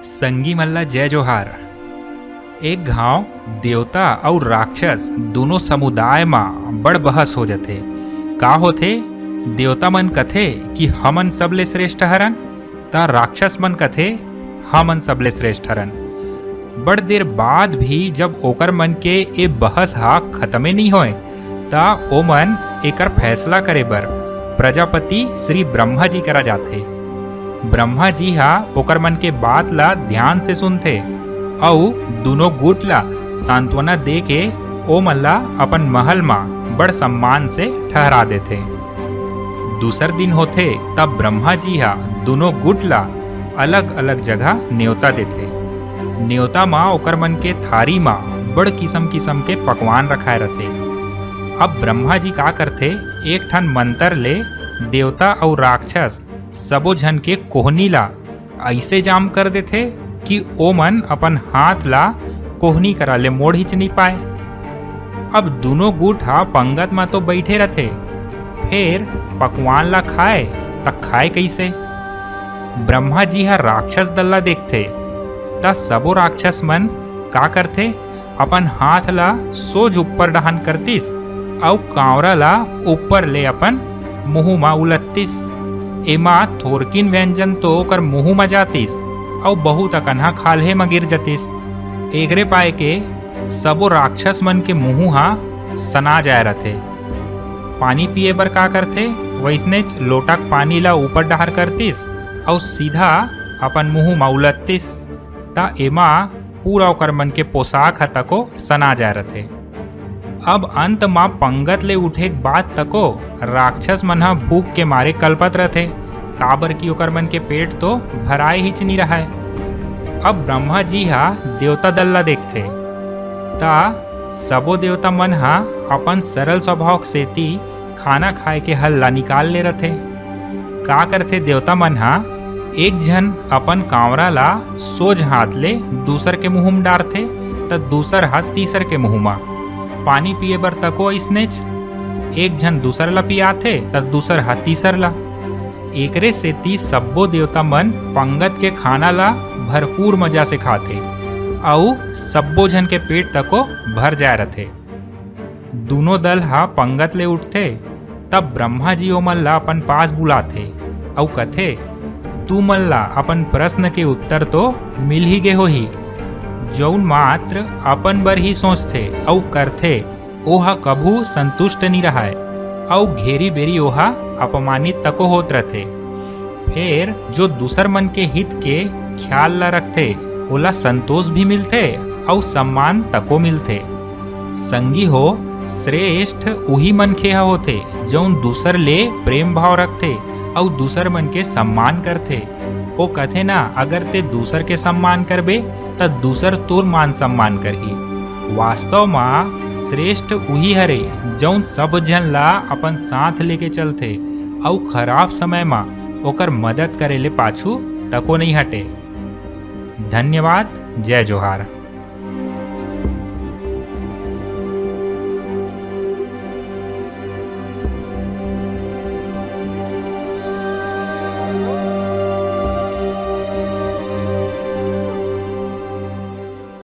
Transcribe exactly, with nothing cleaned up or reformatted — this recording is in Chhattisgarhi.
संगी मन ला जय जोहार। एक घांव देवता अउ राक्षस दूनों समुदाय म बड़ बहस हो जथे। का होथे? देवता मन कथे कि हमन सबले श्रेष्ठ हरन, त राक्षस मन कथे हमन सबले श्रेष्ठ हरन। बड़ देर बाद भी जब ओकर मन के ए बहस ह खतमे नइ होय, त ओमन एकर फैसला करे बर प्रजापति श्री ब्रह्मा जी करा जाथे। ब्रह्मा जी ह ओकर मन के बात ला ध्यान से सुनथे अउ दूनों गुट ला सांत्वना दे के ओमन ला अपन महल म बड़ सम्मान से ठहरा देथे। दूसर दिन होथे, तब ब्रह्मा जी ह दूनों गुट ला अलग-अलग जगह नेवता देथे। नेवता म ओकर मन के थारी म बड़ किसम-किसम के पकवान रखाए रथे। अब ब्रह्मा जी का करथे, एक ठन मंतर ले देवता अउ राक्षस सबो झन के कोहनी ला अइसे जाम कर देथे कि ओमन अपन हाथ ला कोहनी करा ले मोड़ हिच नइ पाए। अब दूनों गुट ह पंगत म तो बइठे रथे, फेर पकवान ला खाए त खाए कइसे? ब्रह्मा जी ह राक्षस दल ला देखथे, त सबो राक्षस मन का करथे, अपन हाथ ला सोझ ऊपर डहान करतिस अउ कांवरा ला ऊपर ले अपन मुंह म उलत्तिस। एमा थोरकिन व्यंजन तो ओकर मुंह म जातिस अउ बहुत अकन ह खाल्हे म गिर जतिस। एकरे पाए के सबो राक्षस मन के मुंह ह सना जाय रथे। पानी पिए बर का करथे, वइसनेच लोटा के पानी ला ऊपर डहार करतिस अउ सीधा अपन मुंह म उलत्तिस। त एमा पूरा ओकर मन के पोशाक ह तको सना जाय रथे। अब अंत म पंगत ले उठे के बाद तको राक्षस मन ह भूख के मारे कलपत रथे, काबर कि ओकर मन के पेट तो भराए हिच नी रहय। अब ब्रह्मा जी ह देवता दल ला देखथे, त सबो देवता मन ह अपन सरल स्वभाव के सेती खाना खाए के हल ला निकाल ले रथे। का करथे देवता मन ह, एक झन अपन कांवरा ला सोझ हाथ ले दूसर के मुंह म डारथे, त दूसर ह तीसर के मुंह म। पानी पिए बर तको अइसनेच, एक झन दूसर ला पियाथे, त दूसर ह तीसर ला। एकरे सेती सब्बो देवता मन पंगत के खाना ला भरपूर मजा से खाथे, अउ सब्बो झन के पेट तको भर जाय रथे। दूनों दल ह पंगत ले उठथे, तब ब्रह्मा जी ओमन ला अपन पास बुलाथे अउ कथे, "तुमन ला अपन प्रश्न के उत्तर तो मिल ही गे होही। जऊन मात्र अपन बर ही सोचथे अउ करथे, ओह कभू संतुष्ट नी रहय अउ घेरी-बेरी ओह अपमानित तको होत रथे। फेर जो दूसर मन के हित के ख्याल ला रखथे, ओला संतोष भी मिलथे अउ सम्मान तको मिलथे।" संगी हो, श्रेष्ठ उही मनखे ह होथे, जऊन दूसर ले प्रेम भाव रखथे अउ दूसर मन के सम्मान करथे। ओ कथे ना, "अगर ते दूसर के सम्मान करबे, त दूसर तोर मान सम्मान करही।" वास्तव म श्रेष्ठ उही हरे, जऊन सब झन ला अपन साथ लेके चलथे अउ खराब समय म ओकर मदद करे ले पाछू तको नइ हटे। धन्यवाद। जय जोहार।